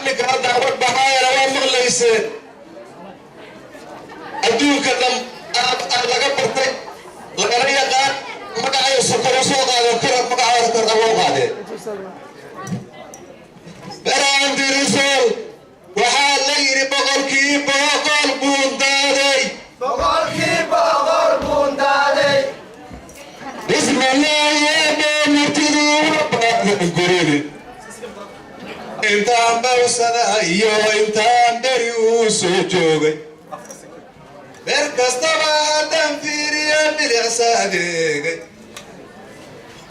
Macallinka hadda war baxaayana waa maqlayseen. Adduunka dhan aad laga bartay, lagana yaqaan magacayo sokor u soo qaadeen, kor magacooda kor loo qaadeen. Baraandirisol waxaa la yidhi 100% buundaaday. 100% buundaaday. Bismillaahi, murtidu guridi intaan bawsada iyo intaan beri uu soo joogay, beer kastaba haddaan fiiriyo, bilicsa adeegay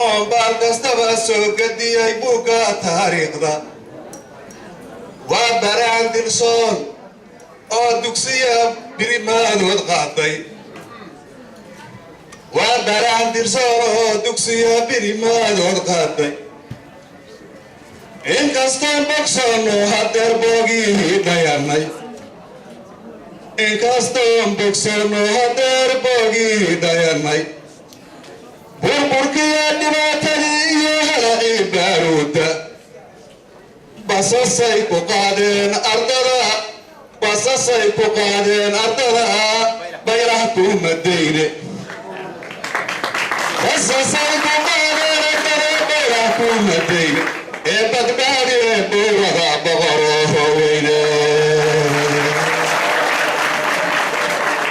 oon baal kastaba soo gadiyay buugga taariikhda, waa Baraan Dilsoon oo dugsiya birimaadood qaaday. Waa Baraan Dilsoon oo dugsiya birimaadood qaaday. Inkastoon bogsoonno hadeer boogihii dhayannay, inkastoon bogsoonno hadeer boogihii dhayannay, burburkiyo dhibaatadii iyo halacii baaruudda, basasay ku qaadeen ardada, basasay ku qaadeen ardada, baylah kumadayne. Basasay ku qaadeen ardada, baylah kumadayne, ee badbaadi ee buurada boqoroo weyne.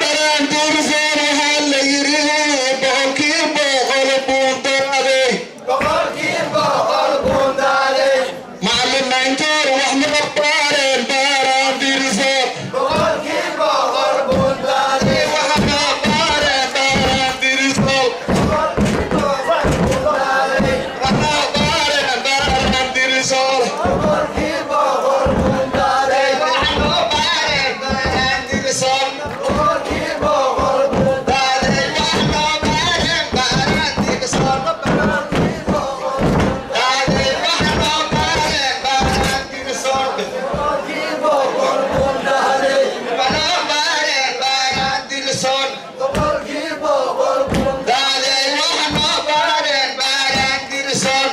Baraandirsoon waxaa la yidhi 100% buundaaday. 100% buundaaday. Macalimiintoor wax noo baareen Baaraandirsoon. 100% buundaaday. Wax noo baareen Baaraandirsoon. Buundaaday. Wax noo baareen Baaraandirsoon. 100% buundaaday. Wax noo baareen Baaraandirsoon. 100% buundaaday. Wax noo baareen Baaraandirsoon. Wax noo baareen Baaraandirsoon. 100% buundaaday. Wax noo baareen Baaraandirsoon. 100% buundaaday. Wax noo baareen Baaraandirsoon.